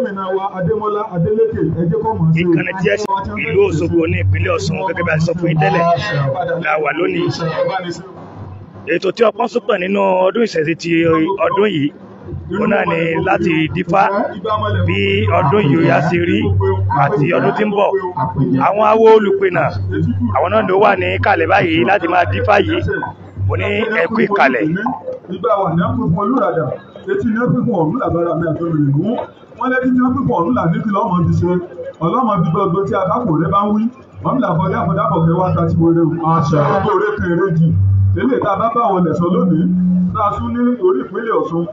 Gómìnà wa Adémọ́lá Adélékè ẹ jẹ́ kó mọ̀ sí. Ìkànnì tí ẹ ṣe ìlú Òṣogbo ní ìpínlẹ̀ Ọ̀ṣun gẹ́gẹ́ bí a ti sọ fún yín tẹ́lẹ̀ la wà lónìí. Ètò tí ọpọ́n súnpọ̀ nínú ọdún ìṣẹ̀ṣe ti ọdún yìí òun náà ni láti dífá bí ọdún yìí ó yá ṣe rí àti ọdún tí ń bọ̀. Àwọn awo olùpẹ̀nà àwọn náà ló wà ní kàlẹ̀ báyìí láti máa dífá yìí. Mo ní ẹkú ìkàlẹ̀. Ìgbà wà ní àpò fún olùràdà etí ní pípọ̀ ọ̀run làbára mi àti olùrìngún wọ́n lẹ́bí ní pípọ̀ ọ̀run là ní kí lọ́mọ fi ṣe ọlọ́mọ bí gbogbo tí akápò rẹ bá ń wí wọ́n là fọdí àfọdábọ̀ kẹ́ wá ta tí wọlé o gbogbo orí kan eré jì eléyìí tá a bá bá àwọn ẹ̀sọ́ lónìí tá a sún ní orí ìpínlẹ̀ Ọ̀ṣun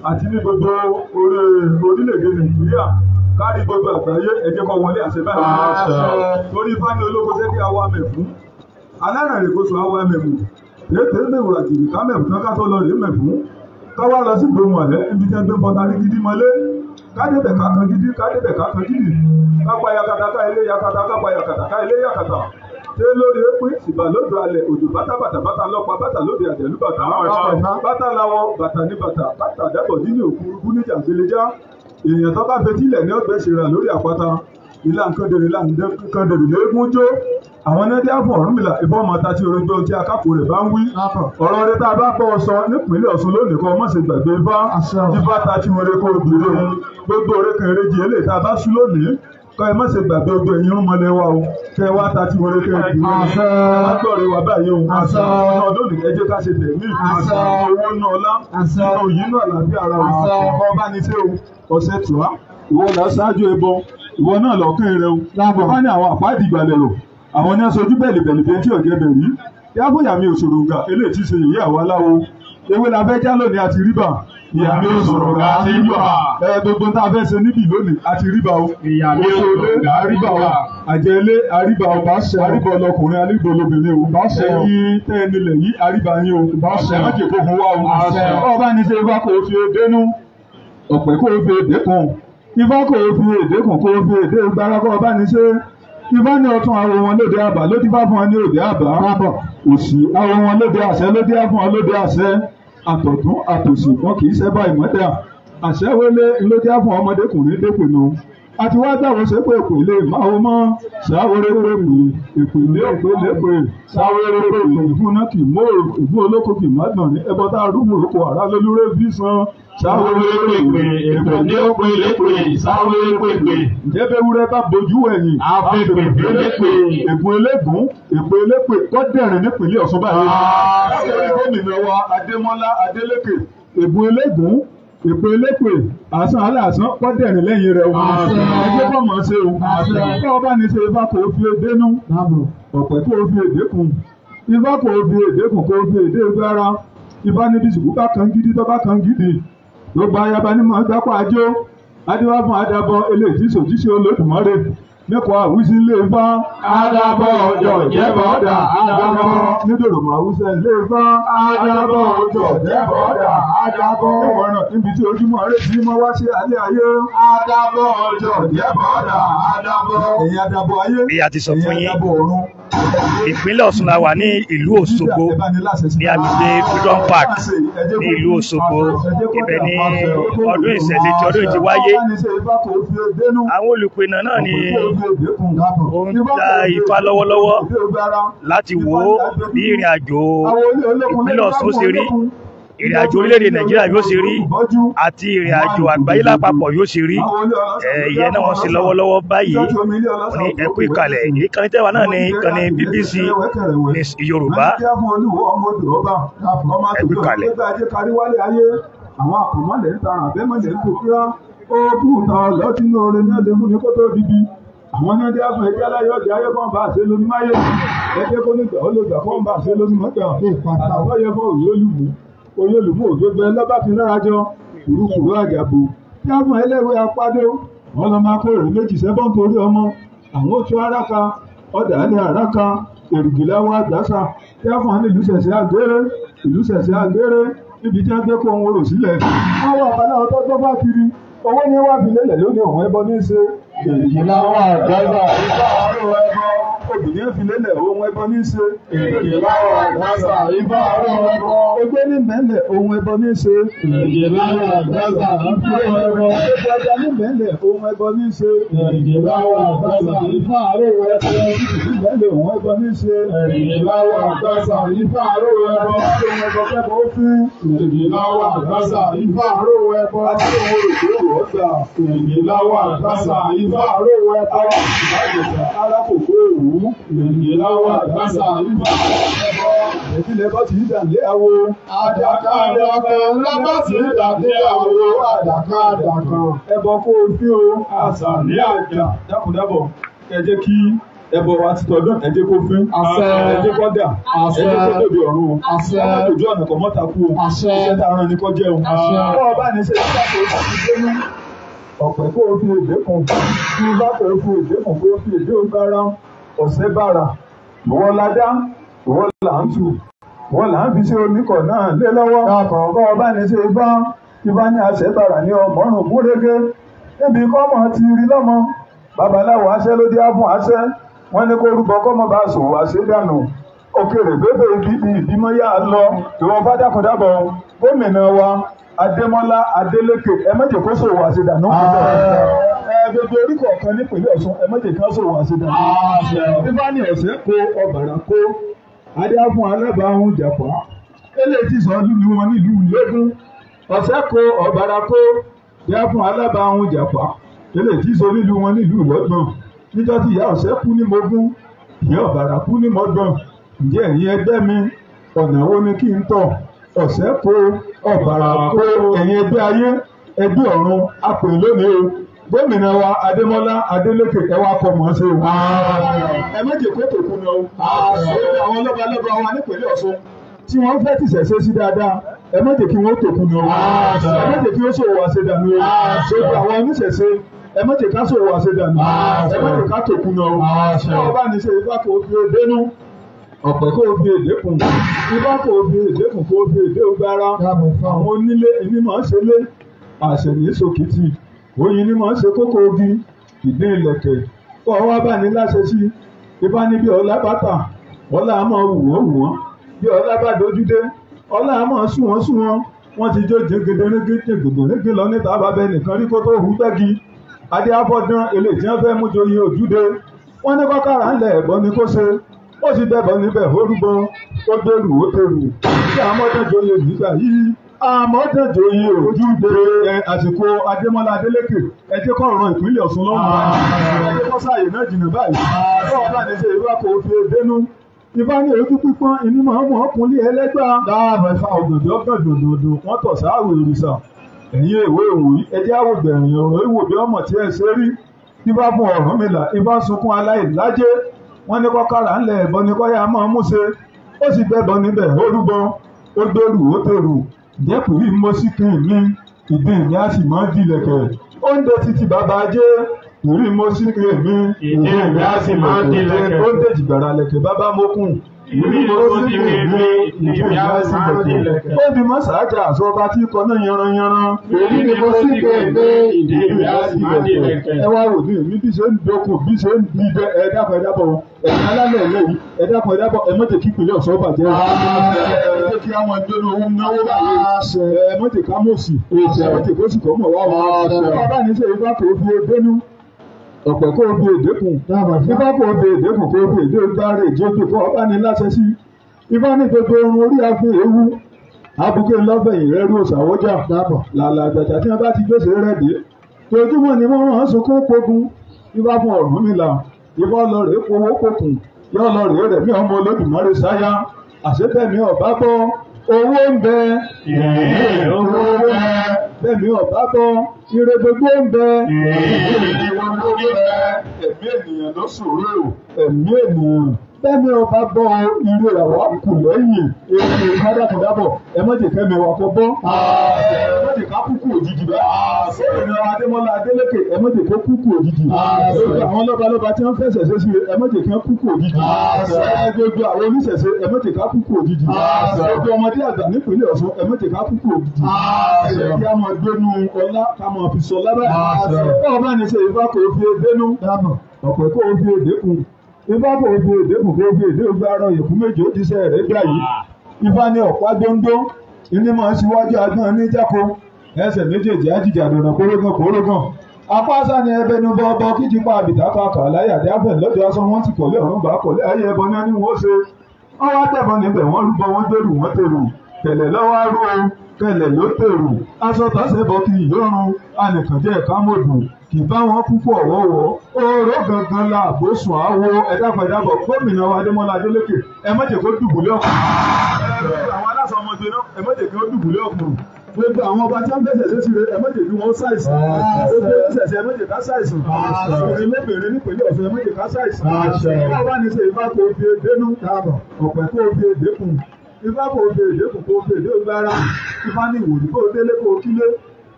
àti ní gbogbo orí orílẹ̀-èdè Nàìjíríà kárí gbogbo àgbáyé ẹ jẹ́ kó wọlé àṣẹ báyìí torí fáni olóko sẹ́kí awa mẹ̀fún alárìnrìn-kóso awa mẹ̀mù tètè mẹ̀wùrà jìbì ká mẹ̀fún tán ká tó lọ rèé mẹ̀fún káwá lọ sí gbòmù ọ̀lẹ́ ibi tẹ́ gbé bọ́ta ní gidi mọ́lé kádébẹ̀ ká kan gidi kádébẹ̀ ká kan gidi kápá yakata ká ilé yakata kápá yakata ká ilé yakata tẹ lórí epin ìbà lódò alẹ òjò bàtà bàtà bàtà lọpa bàtà lóde àjẹlú bàtà bàtà làwọ bàtà ní bàtà bàtà dàbọ̀ nínú òkúrukú níjà gbéléjà èèyàn tó bá fetílẹ̀ ní ọgbẹ́ ṣèrà lórí àpáta ìlà nkandèrè ìlà nkandèrè léegun jó àwọn náà díá fún Ọ̀rúnmìlà ìfọ́ ọmọ ta tí orógbó tí akápò rẹ̀ bá ń wí ọ̀rọ̀ rẹ̀ tá a bá bọ́ ọ sọ nípínlẹ̀ Ọ̀ṣun lónìí kọ́ mọ̀ ṣe gbàgbé ifá ifá ta tí oore kó gbèrò gbogbo oore kan eréjì eléyìí tá a bá sú lónìí kọ́ ẹ má ṣe gbàgbé ojú ẹ̀yin rúnmọ́lẹ̀ wa o kẹ́ ẹ wá ta tí oore kẹ́ ẹ gbèrò ẹ má gbọ́rẹ̀ wá báyìí o ọ̀nà ọdún nìkan ẹ jẹ́ ká ṣe tẹ̀mí owó náà ọlá òyìn náà àlàáfíà ara o ọba ní ṣé o ọ̀sẹ̀ tùwá ìwọ là ṣáájú ẹbọ ìwọ náà lọ́kàn rẹ o bàbá ní àwọn àpáàdì ìgbàlẹ̀ rò àwọn ní aṣojú bẹ̀lì bẹ̀lì bẹ́ẹ̀ tí ọ̀jẹ̀ bẹ̀ rí yáfóyà mi òṣòròǹgà eléyìí tí ṣe yìí àwa aláwo ewé la fẹ́ já lónìí àti ríbà ìyá mi òṣòròǹgà àti ríbà ẹ gbogbo tá a fẹ́ ṣe níbí lónìí àti ríbà o Ìyá mi òṣòlé àríbà o àjẹlé àríbà o àríbà ọlọkùnrin àríbà olóbìnrin o ẹ̀yin tẹ́ ẹ nílẹ̀ yìí àríbà yín o ẹ má jẹ́ kó hun wá o ọba ní ṣe ifá kò fi dénú ọ̀pẹ kò fi èdè kùn ifá kò fi èdè kùn kò fi èdè gbára kọ́ ọba ní ṣe ifá ní ọtún awo wọn lóde àbá ló dífá fún wọn ní òde àbá òsì awo wọn lóde àṣẹ ló dífá fún wọn lóde àṣẹ àtọ̀tún àtòsì wọn kì í ṣẹbọ ìmọ́tà àṣẹ wọlé ló dífá fún ọmọdékùnrin dépinnu àti wá dáwọ́ ṣe pé èpè lè máa wọ́n mọ́ ṣàwérè pé èpè lé èpè lépè ṣàwérè pé ìfún náà kì í mú ìfún olóko kì í má dàn ní ẹbọ tá a rúmù rúkọ àrà lólúré fi san ṣàwérè pé èpè lé èpè lépè ṣàwérè pé ǹjẹ́ bẹ́wúrẹ́ bá bojú ẹ̀yìn àfẹ́pè lépè ègún elégún èpè elépè kọ́dẹ̀rìn nípìnlẹ̀ Ọ̀ṣun báyìí. Gómìnà wa Adémọ́lá Adélékè ègún elégún èpè elépè àsán aláàsán kọ́dẹ̀rìn lẹ́yìn rẹ̀ o. Ẹgbẹ́ bọ̀ mọ̀ ṣe o. Bá ọba ní ṣe ifá kò fi èdè nú. Ọ̀pẹ kò fi èdè kùn. Ifá kò fi èdè kùn kò fi èdè gbára. Ifá níbi sùkú bá kan gidi tó bá kan gidi. Gbogbo ayaba ní mọ̀ gbápá ajó. Adéwá fún Adabọ eléyìí tí sòjíṣẹ́ Olódùmarè nípa àwísí ilé ifá. Adabọ ọjọ́ jẹ́bọ̀dà Adabọ. Nídòròmọ̀ àwùsá ilé ifá. Adabọ ọjọ́ jẹ́bọ̀dà Adabọ. Ìwọ̀nà níbi tí ojúmọ́ rẹ̀ ti mọ́ wá sí alẹ́ ayé. Adabọ ọjọ́ jẹ́bọ̀dà Adabọ. Ẹ̀yin adabọ ayé. Bí a ti sọ fún Ẹ̀yin yín, adabọ ọ̀run. ìpínlẹ̀ Ọ̀ṣun la wà ní ìlú Òṣogbo ní agbègbè Freedom Park ní ìlú Òṣogbo. Ibẹ̀ ni ọdún ìṣẹ̀ṣe tí ọdún yìí ti wáyé. Àwọn olùpẹ̀nà náà ni ó ń dá ifá lọ́wọ́lọ́wọ́ láti wò ó bí ìrìn àjò ìpínlẹ̀ Ọ̀ṣun ṣe rí, ìrìn àjò orílẹ̀-èdè Nàìjíríà yóò ṣe rí àti ìrìn àjò àgbáyé lápapọ̀ yóò ṣe rí. Ìyẹn náà wọ́n ṣe lọ́wọ́lọ́wọ́ báyìí. Mo ní ẹ kú ìkàlẹ̀. Ìkànnì tẹ́wà náà ni ìkànnì BBC News Yorùbá. Ẹ kú ìkàlẹ̀. Àwọn àkànmọ́lẹ̀ ń taràn àbẹ́mọ̀lẹ̀ ń kókíra. Ó kú ta lọ́tínú orin náà lè mú ní kó tó dibi. Àwọn náà dé àfọ̀n ẹjẹ́ aláyọ̀ ọ̀dẹ̀ ayé kan bá àṣẹ lómi máyé. Ẹjẹ́ kó nígbà ó lè gbà kó ń bá àṣẹ lómi mọ́tà. Àtàwọn yẹ fún òye olùmú. Òye olùmú òjò gbẹ lọ́bà fi lára jọ. Kùrukùru àjàbò. Kí á fún ẹlẹ́wẹ̀ apádé. Wọ́n lọ máa kó èrè méjì sẹ́bọ̀n torí ọmọ. Àwọn oṣù araka, ọ̀dà alẹ́ araka, èrìgìláwọ̀ àgbàsà. Kí á fún àwọn ìlú ṣẹ̀ṣẹ̀ àgbéré. Ìlú ṣẹ̀ṣẹ̀ àgbéré. Níbi tí wọ́n gbé kó ohun orò sílẹ̀. Wọ́n wà babaláwo tó gbọ́ bá kiri. Owó ní wá fi lélẹ̀ lónìí òun ẹbọ ní í ṣe. Èrìgìláwọ̀ àgbàsà. Ìgbà àárò ẹbọ. Òbí ní fi lélẹ̀ ohun ẹbọ ní í ṣe. Èrìgì láwọ̀ àgbàsà ifá àrùn ẹbọ. Ogbó ní mẹ́lẹ̀ ohun ẹbọ ní í ṣe. Èrìgì láwọ̀ àgbàsà ifá àrùn ẹbọ. Epo ẹja ní mẹ́lẹ̀ ohun ẹbọ ní í ṣe. Èrìgì láwọ̀ àgbàsà ifá àrùn ẹbọ. Ní mẹ́lẹ̀ ohun ẹbọ ní í ṣe. Èrìgì láwọ̀ àgbàsà ifá àrùn ẹbọ. Ohun ẹbọ kẹ́bọ̀ ó fín. Èrìgì láwọ̀ àgbàsà ifá àrùn ẹbọ. Àti ohun òròkòrò ọ̀gbà. Èrìgì láwọ̀ àgbàsà ifá àrùn ẹbọ. Ara kò kó òwú. Èrìgì láwọ̀ àgbàsà ifá àrùn ẹbọ. Ìdílé bá ti dà lé awo. Àdàkàdàkàn lábá ti dàdé àwo àdàkàdàkàn. Ẹbọ kó o fín o. Àṣà ní àjà. Dákúndábọ̀ ẹ jẹ́ kí ẹbọ wa ti tọdún ẹ jẹ́ kó fín. Àṣẹ. Ẹ jẹ́ kó dà. Àṣẹ. Ẹ jẹ́ kó dòdò ọ̀run o. Àṣẹ. Ọmọ dòdò ọ̀nà kò mọ́ta kú o. Àṣẹ. Iṣẹ́ tá a rán ni kó jẹ́ o. Àṣẹ. Kọ́ ọ bá ní ṣe nígbà tó ti dénú. Ọ̀pẹ kó o fi èdè kùn. Bí bá kó o fi èdè kùn kó o fi èdè bára. Ọ̀sẹ̀ bára. Ìwọ la dá. Ìwọ là ń tù. Ìwọ là ń fi ṣe oníkọ̀ náà lé lọ́wọ́. Kọ́ ọ bá ní ṣe ibà. Ibà ní àṣẹ bára ní ọmọrùn múrégé. Níbi kọ́mọ ti rí lọ́mọ. Babaláwo aṣẹ́ ló dé á fún aṣẹ́. Wọ́n ní kó rúbọ kọ́mọ bá sòwò àṣẹ dànù. Òkèrè bébè ibi ìbímọ yá a lọ. Ìwọ̀n bá dákúndábọ̀ gómìnà wa Adémọ́lá Adélékè ẹ má jẹ́ kó sòwò àṣẹ dànù. Ẹ gbogbo orí kọ̀ọ̀kan nípìnlẹ̀ Ọ̀ṣun ẹ má jẹ́ ká sòwò àṣẹ dànù. Bíbá ní ọ̀sẹ̀ kó ọ̀bàrà kó adé á fún alábàáhùn jàpá. Eléyìí ti sọ lùlù wọn nílùú lógún. Ọ̀sẹ̀ kó ọ̀bàrà kó adé á fún alábàáhùn jàpá. Eléyìí ti sọ nílùú wọn nílùú lọ́gbọ̀n. Níjọ́ tí ìyá ọ̀sẹ̀ kú ní mogún, ìyá ọ̀bàrà kú ní mọ́gbọ̀n. Ǹjẹ́ ẹ̀yin ẹgbẹ́ mi, ọ̀nà wo ni kí n tọ̀? Ọ̀sẹ̀ kó ọ̀bàrà kó ẹ̀yin ẹgbẹ́ ayé, ẹgbẹ́ ọ̀run, a pè lónìí o. Gómìnà wa Adémọ́lá Adélékè ẹ wá kọ mọ̀ ọ́n ṣe o. Ẹ má jẹ́ kó tòkun ni o. Àwọn lọ́balọ́ba wa nípìnlẹ̀ Ọ̀ṣun tí wọ́n fẹ́ tìṣẹ̀ ṣe sí dáadáa ẹ má jẹ́ kí wọ́n tòkun ni o. Ẹ má jẹ́ kí wọ́n ṣòwò àṣedànù o. Gbogbo àwọn oníṣẹ̀ṣe ẹ má jẹ́ ká ṣòwò àṣedànù. Ẹ má jẹ́ ká tòkun ni o. Báwo bá ní ṣe ifá kò fi dénú? Ọ̀pẹ kò fi èdè kùn. Ifá kò fi èdè kùn kò fi èdè gbára. Àwọn onílé ìní máa ń ṣe lé. Àṣẹ̀yìn sòkìtì. Oyin ni máa ń ṣe kókó ogi. Ìdín ìlẹ̀kẹ̀. Kọ́ wá bá ní láṣẹ sí. Ifá ní bí ọlá bàtà. Ọlá á máa wù wọ́n wù wọ́n. Bí ọlá bá dojú dé. Ọlá á máa sún wọ́n sún wọ́n. Wọ́n ti jó jẹgẹdẹrẹgẹ lọ níta bàbá ẹnìkan rí kó tó hù bẹ́gi. Adé afọ́dán eléyìí tí wọ́n fẹ́ mú joyè ojúde. Wọ́n ní kọ́kàrà ńlẹ̀ ẹ̀gbọ́n ni kó ṣe. Ó sì bẹ̀bọ̀ níbẹ̀ ó rúbọ. Ó gbèrú ó tèrú. Tí àmọ́dán joyè nígbà yìí. Àmọ́dán joyè ojúde. Ẹ àsìkò Adémọ́lá Adélékè ẹ jẹ́ kó ràn ìpínlẹ̀ Ọ̀ṣun lọ́rùn. Ẹ jẹ́ kó sáàyè náà jìnnà báyìí. Bọ́ọ̀ bá ní ṣe ìwà kò fi dénú. Ifá ní ojú pípọ́n inú máa ń mọ̀ ọkùnrin ẹlẹ́gbàá. Dáàbò ifá ògànjọ́ gàdòdòdò wọ́n tọ̀ sáàwé òrìṣà. Ẹ̀yin ìwé ìwòyí ẹjẹ́ àwògbẹ̀rìn ọ̀rọ̀ ìwò bí ọmọ tí ẹ ṣe rí. Ifá fún Ọ̀rúnmìlà ifá sunkún aláìlájẹ́. Wọ́n ní kọ́kàrà ńlẹ̀ ẹ̀bọ ni kọ́yà máa mú ṣe. Ó sì bẹ́bọ níbẹ̀ ó rúbọ. Ó gbèrú ó tèrú. Jẹ́kùrí mọ́síkìn mi ìdí mi á sì máa dìlẹ̀kẹ̀. Ó ń de títí bàbá ajé. Ìrí mọ́síkìn mi ìdí mi á sì máa dìlẹ̀kẹ̀. Ó ń dèjì gbàrà lẹ̀kẹ̀ bàbá mọ́kùn. Ìrí mọ́síkìn mi ìdí mi á sì máa dìlẹ̀kẹ̀. Ó di mọ́ sàájà àṣọ ọba tí kọ náà yanranyanran. Èyí ni mo sì pé pé ìdí mi á sì máa dìlẹ̀kẹ̀. Ẹ wá wò ní èmi bí ṣe ń dokùn bí ṣe ń di bẹ ẹ dákun ẹ dábọ̀ ẹ̀yin alálẹ̀ lẹ́yìn ẹ dákun ẹ dábọ̀ ẹ má jẹ́ kí ìpínlẹ̀ Ọ̀ṣun bàjẹ́ o. Ẹ jẹ́ kí àwọn ẹgbẹ́ owó náwó báyìí. Ẹ má jẹ́ ká mọ̀ sí. Ẹ má jẹ́ kó sì kọ́ mọ̀ wá o. Bàbá ní ṣe ifá kò fi dénú. Ọ̀pẹ kò fi èdè kùn. Ifá kò fi èdè kùn kò fi èdè gbáre ìjókòó kó ọba ní láṣẹ sí. Ifá ní gbogbo orun orí àfin ewu. Abuké lọ́fẹ̀yìn rẹ̀ rú òṣàwọ́jà. Làlà àgbàjà tí wọ́n bá ti gbèsè rẹ̀ dé. Tojúmọ́ ni wọ́n rán sunkún pogun. Ifá fún Ọ̀rúnmìlà. Ifá lọ rèé powó pokùn. Yọ́ lọ rèé rẹ̀ mí ọmọ Olódùmarè sáyá. Àṣetẹ̀mí ọ̀bá bọ́. Owó ń bẹ. Owó ń bẹ. Bẹ́ẹ̀ni ọ̀bá bọ́. Ire gbogbo ń bẹ. Ire gbogbo ń bẹ. Ẹ̀mí ènìyàn ló ṣòro. Ẹ̀mí ènìyàn. Bẹ́ẹ̀ni ọba bọ́ ire àwa kù lẹ́yìn. Èyí ìfádàkùndábọ̀ ẹ má jẹ́ kẹ́mi wa kó bọ́. Ẹ má jẹ́ ká kúkú òjijì bẹ́ẹ̀. Gómìnà Adémọ́lá Adélékè ẹ má jẹ́ kó kúkú òjijì. Gbogbo àwọn lọ́balọ́ba tí wọ́n fẹsẹ̀ ṣe sí ẹ má jẹ́ kí wọ́n kúkú òjijì. Gbogbo àwọn oníṣẹ̀ṣe ẹ má jẹ́ ká kúkú òjijì. Gbogbo ọmọdé àgbà nípìnlẹ̀ Ọ̀ṣun ẹ má jẹ́ ká kúkú òjijì. Kí a máa gbénu ọlá ká máa fi sọ lábẹ́. Báwo bá ní ṣe ifá kò fi dénú? Ọ̀pẹ kò fi èdè kùn. Ifá kò fi èdè kò fi èdè gba ara ìkú méje ó ti ṣe rẹ̀ gbà yìí. Ifá ní ọ̀pá gbóngbó ìní máa ń ṣíwájú agbọ́n ní jáko ẹsẹ̀ méjèèjì ajíjà dọ̀nà kórógàn kórógàn. Apáṣá ni ẹbẹnu bọ́ọ̀bọ́ kíjì pa àbìtá pa kà láyà dé àfẹ̀ lọ́jọ́ aṣọ wọn ti kọ̀lé ọ̀run bá kọ̀lé ayé ẹbọ náà ni wọ́n ṣe. Wọ́n wá tẹ̀bọn níbẹ̀ wọ́n rúbọ wọ́n gbèrú wọ́n tèrú tẹ̀lẹ̀ lọ́wọ́ arú o kẹlẹ̀ ló tèrú aṣọ tàṣẹ bọ kí ìyọrun anìkànjẹ́ ẹ̀ka mọ̀dù kì bá wọn púpọ̀ wọ́wọ́ oró gangan la àbòsùn àwo ẹ̀dàpẹ̀dàbọ̀ gómìnà wa Adémọ́lá Adélékè ẹ má jẹ́ kó dùbúlẹ̀ ọkùnrin. Àwọn aláṣọ ọmọdé náà ẹ má jẹ́ kó dùbúlẹ̀ ọkùnrin. Gbogbo àwọn ọba tí wọ́n fẹsẹ̀ sí rẹ ẹ má jẹ́ kí wọ́n ṣàìsàn. Gbogbo oníṣẹ̀ṣẹ̀ ẹ má jẹ́ ká ṣàìsàn. Obìnrin lóbìnrin nípìnlẹ̀ Ọ̀ṣun ẹ má jẹ́ ká ṣàìsàn. Báwo bá ní ṣe Ifá kò fi dénú ọ̀pẹ̀ kò fi èdè kùn. Ifá kò fi èdè kùn kò fi èdè gbára. Ifá ní ìwòrì kó délé kó kílé.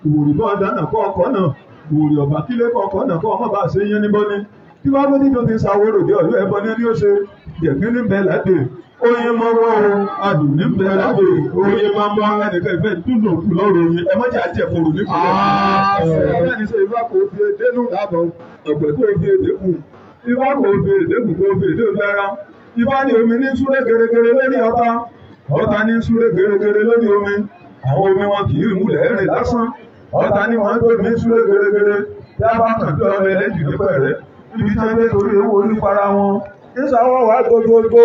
Ìwòrì bọ́ dáná kọ́ ọkọ̀ náà. Ìwòrì ọ̀bà kílé kọ́ ọkọ̀ náà kọ́ ọmọ bá ṣe yẹn níbọ́ ni. Tí wọ́n bá nínú ti ṣàwòrò dé Ọ̀yọ́ ẹbọ ní ó ṣe yẹ̀kín níbẹ̀ láde. Oyin mọ́wọ́ o, adùn níbẹ̀ láde. Oyin máa mọ́ ẹnìkan ìfẹ́ dúnà òkú lọ́rọ̀ oyin. Ẹ má jẹ́ àjẹkòrò nípìnlẹ̀. Ẹ ní sọ Ifá kò fi dénú ọ̀pẹ̀ kò fi èdè kù. Ifá kò fi èdè kù kò fi èdè gbára. Ifá ní omi ní súré gẹ́gẹ́rẹ́ lórí ọ̀tá. Ọ̀tá ní súré gẹ́gẹ́rẹ́ lórí omi. Àwọn omi wọn kì í múlẹ̀ rìn lásán. Ọ̀tá ní wọn gbé mi súré gẹ́gẹ́rẹ́. Yá bá kàn bí ọmọ ẹlẹ́jì nípa rẹ̀. Ibi tí wọ́n gbé torí ewu onípara wọn.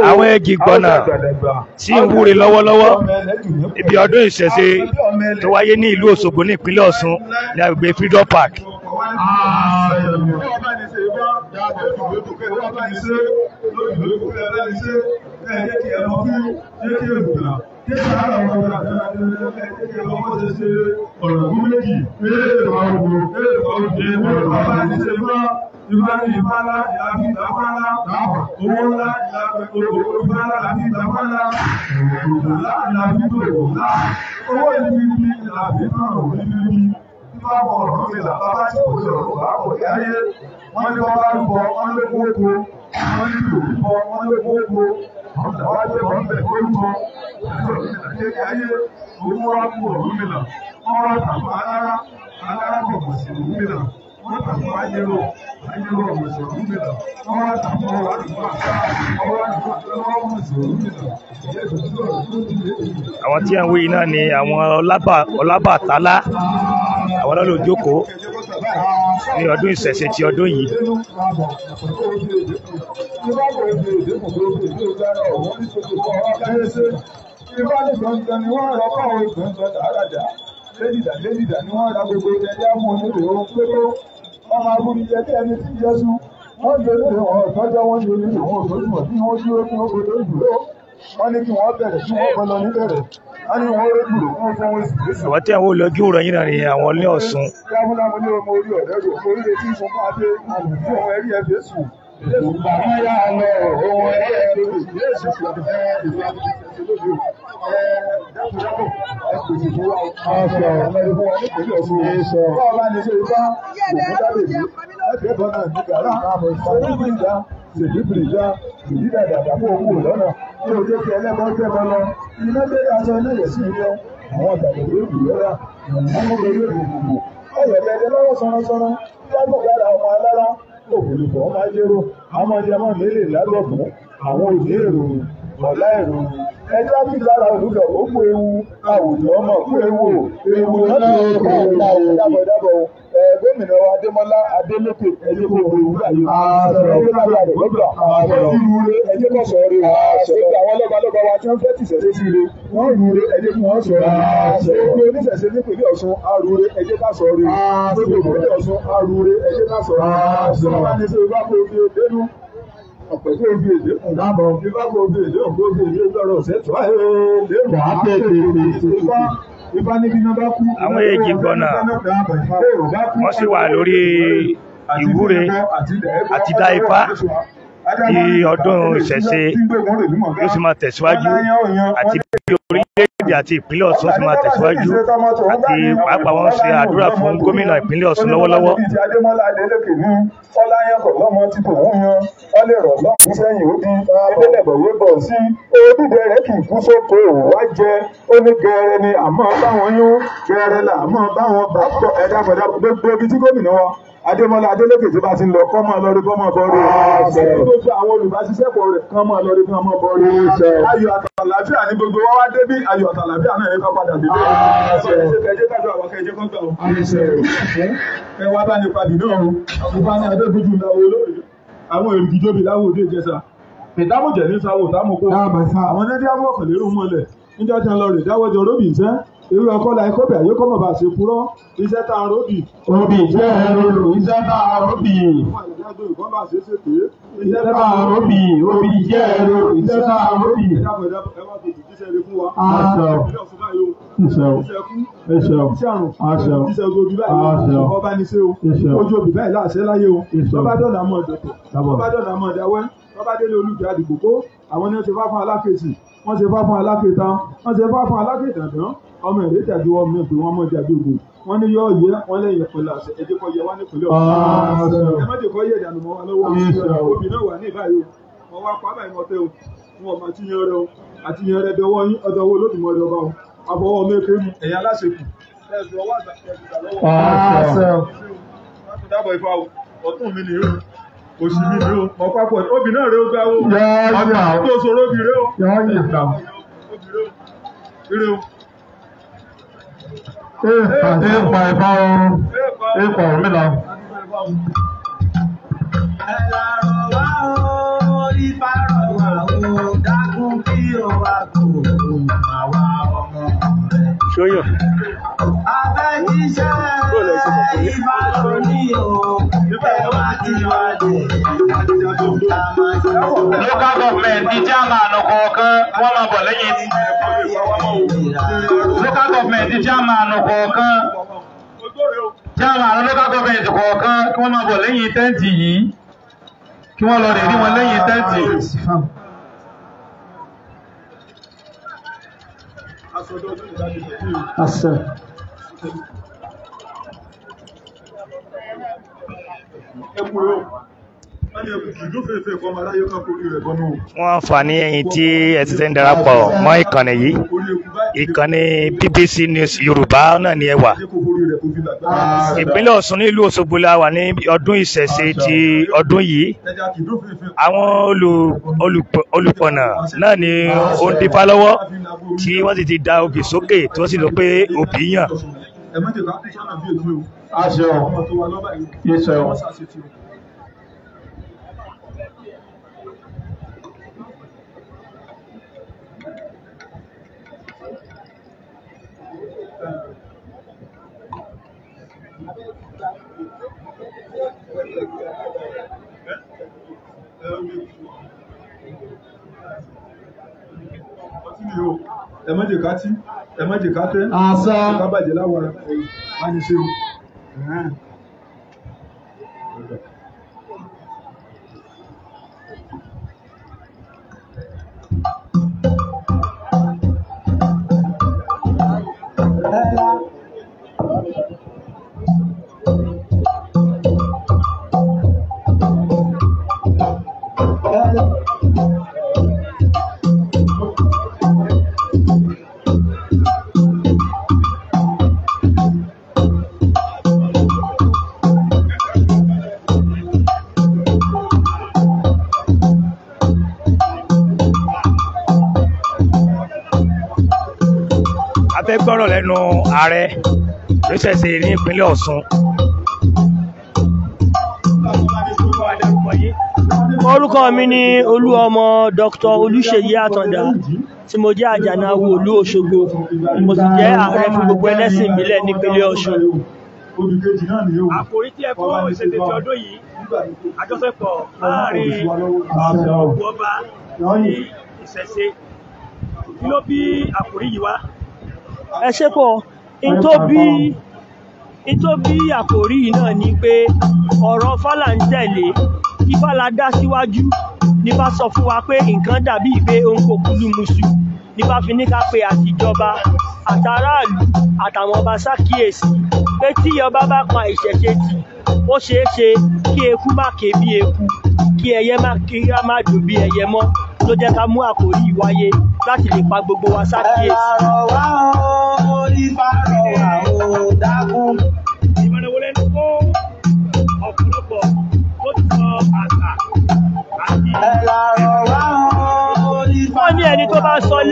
Àwọn igi gbọ̀nà tí ń wúre lọ́wọ́lọ́wọ́ ibi ọdún ìṣẹ̀ṣe tó wáyé ní ìlú Òṣogbo ní ìpínlẹ̀ Ọ̀ṣun ní agbègbè Freedom Park. Ifá ní Ifá ńlá ìlàbí ìtàfà ńlá, owó ńlá ìlàbí ńlá ìlàbí ìtàfà ńlá, òògùn ńlá ìlàbí tòògùn ńlá, owó ìbíbí ìlàbí tọ̀rọ̀ ìbíbí. Ifá bọ̀ ọ̀rọ̀ mi là bàbá tí kò lè ọ̀rọ̀ bá kò ní ayé. Wọ́n ní wọ́n bá rúbọ, wọ́n ló kó oko. Wọ́n ní kò rúbọ, wọ́n ló kó oko. Àwọn ìlàwọ́ jẹ́ wọ́n bẹ̀ kó rúbọ. Ayé owó wá kú ọ̀rọ̀ mi là. Wọ́n wá tàbí alára, alára kò mọ̀ sí ọ̀rọ̀ mi là. Wọ́n tàbí ayérò, ayérò ọ̀mọ̀ sí ọ̀rọ̀ mi là. Wọ́n wá tàbí ọwọ́ àdúgbò ọwọ́ àdúgbò ọwọ́ mọ̀ sí ọ̀rọ̀ mi là. Àwọn tí à ń wí náà ni àwọn Ọlábàtálá, àwọn náà ló jókòó ní ọdún ìṣẹ̀ṣe ti ọdún yìí. Lédìdà ni wọ́n ra gbogbo ẹja mú onílé ohun pépó. Wọ́n máa bú ní jẹ́ bí ẹni tí ń jẹ́sú. Wọ́n lè ní ìwọ̀n ọ̀tọ́jọ́, wọ́n lè ní ìwọ̀n òṣòṣùwọ̀n tí wọ́n dúró kí wọ́n gbọdọ̀ dúró. Wọ́n ní kí wọ́n bẹ̀rẹ̀ kí wọ́n bọ́ lọ níbẹ̀rẹ̀. Wọ́n ní wọ́n rí gbùrò kí wọ́n fọwọ́ sí lẹ́sìn. Àwọn tí à ń wò lójú ìròyìn náà ni àwọn ilé Ọ̀ṣun. Lámúlámú ní ọmọ orí ọ̀rẹ́ rò orí retí fún Adé fún ohun ẹ̀rí ẹ̀fẹ́ sùn. Bàbá yà lọ ohun ẹ̀rí ẹ̀fẹ́ sùn. Dákúdákù ẹ pèsè fún wa ọ̀sẹ̀ fún wa nípìnlẹ̀ Ọ̀ṣun. Báwo bá ní ṣe ifá ògùn dábèbí ẹ̀fẹ́ bọ́ náà ní gàrà ṣèdíbìrìjà ṣèdíbìrìjà ṣèdídàdàdà fún owó lọ́nà ní ojú kí ẹlẹ́bọ̀ tẹ́bọ̀ lọ iná dé aṣọ iná yẹ̀ sí ilé àwọn àgbàdo lóògùn lọ́la àwọn olóògùn ọ̀yọ̀ lẹ́dẹ lọ́wọ́ sọ́nrọ́sọ́nrọ́ jágbó lára ọmọ alára ògùnlùkọ̀ ọmọ ajérò àwọn ọmọdé ọmọ mi lè lágbọ̀fún àwọn òní èrò ọ̀la èrò ẹjọ́ bí lára olùdó ó kú ewu àwùjọ ọmọ kú ewu ewu lọ́dún ọkọ̀ dábọ̀ dábọ̀ gómìnà wa Adémọ́lá Adélékè ẹjẹ́ kó ewu láyé ẹjẹ́ lára rẹ̀ gbọ́dọ̀ wọ́n rúure ẹjẹ́ kó sọ re gbogbo àwọn lọ́balọ́ba wa tí wọ́n fẹ́ tìṣẹ̀ṣe sí re wọ́n rúure ẹjẹ́ kí wọ́n sọ re gbogbo oníṣẹ̀ṣe nípìnlẹ̀ Ọ̀ṣun arúure ẹjẹ́ ká sọ re gbogbo ìpínlẹ̀ Ọ̀ṣun arúure ẹjẹ́ ká sọ re ọ̀pẹ̀ tó fi èdè kùn dábọ̀ ifá kò fi èdè kò fi èdè lọ́rọ̀ ṣètò ayé lérò ifá ifá níbi náà bá kú. Àwọn èjì gbọ̀nà wọ́n sì wà lórí ìwúre àti dá ifá di ọdún ìṣẹ̀ṣe yóò sì máa tẹ̀síwájú àti bí orílẹ̀-èdè àti ìpínlẹ̀ Ọ̀ṣun sì máa tẹ̀síwájú àti pàápàá wọ́n ṣe àdúrà fún gómìnà ìpínlẹ̀ Ọ̀ṣun lọ́wọ́lọ́wọ́. Adémọ́lá Adélékè ní Ọláyán kọ̀ lọ́mọ tí kò ń yan ọlẹ́ rọ̀ lọ́mọ sẹ́yìn ó di ẹgbẹ́lẹ̀bọ̀ yé bọ̀ sí odídẹ rẹ̀ kì í kú sóko wá jẹ ó ní gẹrẹ ni àmọ́ báwọn yún gẹrẹ là àmọ́ báwọn bá bọ̀ ẹ̀dá padà gbogbo ibi tí gómìnà wa Adémọ́lá Adélékè tí bá ti ń lọ kọ́ mọ́ lọ́rí kọ́ mọ́ bọ́rí. Gbogbo àwọn olùbáṣiṣẹ́pọ̀ rẹ̀ kọ́ mọ́ lọ́rí kọ́ mọ́ bọ́rí. Ayọ̀ àtàlàáfíà ní gbogbo wa wá débí, ayọ̀ àtàlàáfíà náà ní ká padà débí. Kẹjẹ kájọ àwọn kẹjẹ kọ́ gbà ó. Ẹ wá bá ní padì náà o. Ìfá ní Adégúnjú làwọn olóòrè. Àwọn èrìgì jóbi láwọn òde Ìjẹ̀ṣà. Ìdámọ̀jẹ̀ ní sáwò támọ̀kó. Àwọn ní díàbọ̀ ọ̀kànlérò mọ́lẹ̀. Níjọ́ tí wọ́n lọ rè dáwọ́jọ róbì iṣẹ́. Irú ọkọ́ la ikọ́ bẹ̀ ayé kọ́mọ̀ bá ṣe purọ́. Iṣẹ́ tá a róbì. Obì jẹ́ ẹrù iṣẹ́ tá a róbì. Iṣẹ́ tá a róbì. Obì jẹ́ ẹrù iṣẹ́ tá a róbì. Àṣẹ. Àṣẹ. Àṣẹ. Àṣẹ. Ọba ní ṣe o. Ojú obì báyìí láṣẹ láyé o. Bọ́bá dọ̀nà mọ̀ ọ̀dọ̀tọ̀. Bọ́bá dọ̀nà mọ̀ ọ̀dàwẹ́. Bọ́bá délé olùkẹ́ àdìgbòkó. Àwọn ní wọ́n ṣe fá fún alákèsì. Wọ́n ṣe fá fún alákèta. Wọ́n ṣe fá fún alákèdàdán. Ọmọ èrè tàbí ọmọ ìpè wọn mọ ìdàbí ògùn. Wọ́n ní yọ yẹ wọ́n lẹ́yìn pẹ̀lú àṣẹ. Ẹ jẹ́ kó yẹ wá nípìnlẹ̀ Ọ̀ṣun. Ẹ má jẹ́ kó yẹ ìdànù mọ́ wa lọ́wọ́. Obì náà wà ní ìbáyìí o. Wọ́n wá pa báyìí mọ́tẹ́ o. Wọn ò máa ti yan rẹ o. Àti yan rẹ dọwọ́ yín ọdọwọ́ Olódùmarè ọba o. Àbọ̀wọ́ mẹ́kẹ́ mu ẹ̀yà aláṣekù. Ẹ̀sùn ọwọ́ àgbà lọ́wọ́. Dábọ̀ ifá o. Ọ̀tún mi nìyó. Òsì mi nìyó. Ọ̀pápọ̀ obì náà rẹ ó gbá o. Ọ̀tún tó sọ̀rọ̀ obì rẹ o. Obì rẹ o. Ire o. Epa ẹ̀fà o, epa Ọ̀rúnmìlà. Ẹ̀là rọ̀ wá o, ifá rọ̀ wá o, dákun kí o wá kó àwa ọmọ rẹ̀. Ṣóyọ̀. Abẹ́jíṣẹ́ ifá ló ní o, ẹ wá ti wá dé. Local government di chairman kọ̀ọ̀kan wọ́n máa bọ̀ lẹ́yìn. Local government di chairman kọ̀ọ̀kan. Chairman local government kọ̀ọ̀kan kí wọ́n máa bọ̀ lẹ́yìn tẹ́ǹtì yìí. Kí wọ́n lọ rè rí wọn lẹ́yìn tẹ́ǹtì. Àṣẹ. Wọ́n àǹfààní ẹ̀yin tí ẹ ti ń darapọ̀ mọ́ ìkànnì yìí, ìkànnì BBC News Yorùbá náà ni ẹ wà. Ìpínlẹ̀ Ọ̀ṣun nílùú Òṣogbo la wà ní ọdún ìṣẹ̀ṣe ti ọdún yìí. Àwọn olùpọ̀nà náà ni ó ń dífá lọ́wọ́ tí wọ́n sì ti da obì sókè tí wọ́n sì lọ pé obì yàn. Àṣẹ o. Àṣẹ o. Ẹ má jẹ́ ká tí, ẹ má jẹ́ ká tẹ́, Àṣẹ. ká bàjẹ́ láwara, má ní ṣe o. A fẹ́ gbọ́rọ̀ lẹ́nu ààrẹ ló ṣẹ̀ṣẹ̀ ní ìpínlẹ̀ Ọ̀ṣun. Orúkọ mi ni Olúọmọ Dr. Olúṣèyí Àtàndá, tí mo jẹ́ Àjànàwò ìlú Òṣogbo, mo sì jẹ́ ààrẹ fún gbogbo ẹlẹ́sìn ìbílẹ̀ nípínlẹ̀ Ọ̀ṣun. Àkòrí tí ẹ fún ìṣẹ̀ṣe ti ọdún yìí, àjọṣepọ̀ láàrin gbogbo ọba ní ìṣẹ̀ṣe. Kí ló bí àkòrí yìí wá? Ẹ ṣé pọ̀, n tó bí àkòrí yìí náà ni pé ọ̀rọ̀ Ifá là ń tẹ̀lé, Ifá la dá síwájú, nífá sọ fún wa pé nǹkan dàbí pé ó ń kó kúlúmuṣu, nífá fi ní ká pe àtijọba àtàráàlú àtàwọn ọba ṣàkíyèsí pé tí ọba bá pa ìṣẹ̀ṣe tì, ó ṣeé ṣe kí eku má ké bí eku, kí ẹyẹ má kí á má dùn bí ẹyẹ mọ́, ló jẹ́ ká mú àkòrí yìí wáyé láti lè pa gbogbo wa ṣàkíyèsí. Ẹ̀là rọ̀ wá o, ifá rọ̀ wá o, dákun. Ìmọ̀ràn wo lẹ́nu fún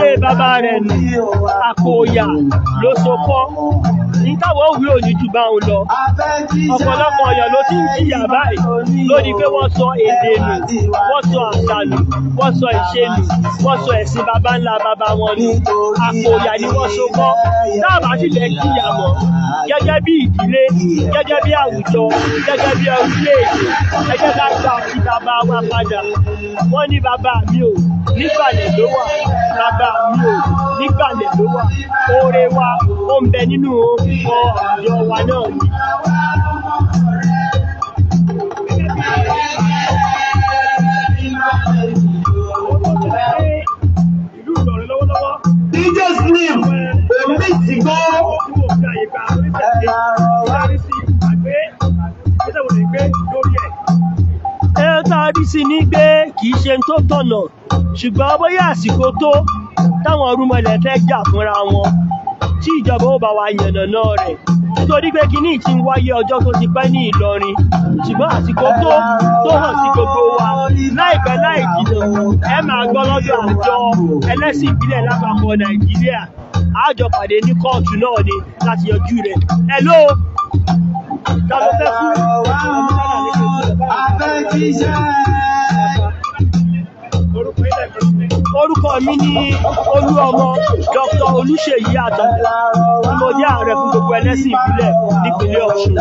sọlé bàbá rẹ̀ nù, àpò ìyà ló so kọ́. Ní táwọn òwe òní jù bá òun lọ. Ọ̀pọ̀lọpọ̀ ọ̀yàn ló ti ń jìyà báyìí lórí pé wọ́n sọ èdè nù, wọ́n sọ àṣà nù, wọ́n sọ ìṣe nù, wọ́n sọ ẹ̀sìn baba ńlá baba wọn nù. Àpò ìyà ni wọ́n so kọ́. Táàbà sì lè jìyà mọ́ gẹ́gẹ́ bí ìdílé, gẹ́gẹ́ bí àwùjọ, gẹ́gẹ́ bí orílẹ̀-èdè, ẹ jẹ́ ká gba ti bàbá wa padà. Wọ́n ní bàbá mi ò nígbàlẹ̀ ló wà, bàbá mi ò nígbàlẹ̀ ló wà. Oore wa ó ń bẹ nínú orúkọ àwùjọ wa náà ni. Ìlú Ìlọrin lọ́wọ́lọ́wọ́. DJ Slim, omi ti gbó. Tí wọ́n fi àyè gba oníṣẹ̀ṣe ìdarí sí àgbé ìgbésẹ̀ wo lè gbé lórí ẹ̀? Ẹ tá a rí sí ni pé kì í ṣe tó tọ̀nà, ṣùgbọ́n bóyá àsìkò tó táwọn ọrùmọlẹ̀ fẹ́ jà fúnra wọn tí ìjọba ó bá wa yànnàná rẹ̀, nítorí pé kinní ti ń wáyé ọjọ́ tó ti pẹ́ ní Ìlọrin, ṣùgbọ́n àsìkò tó hàn sí gbogbo wa. Láìpẹ́ láì jìnnà, ẹ máa gbọ́ lọ́dọ̀ àjọ ẹlẹ́sìn ìbílẹ̀ lápapọ̀ Nàìjíríà. Àjọ pàdé ní kóòtù náà ni láti yanjú rẹ̀. Hello, ta ló fẹ́ kú? Orúkọ mi ní Olúọmọ Dr. Olúṣèyí Àtàndá, tí mo jẹ́ ààrẹ fún gbogbo ẹlẹ́sìn ìbílẹ̀ nípínlẹ̀ Ọ̀ṣun.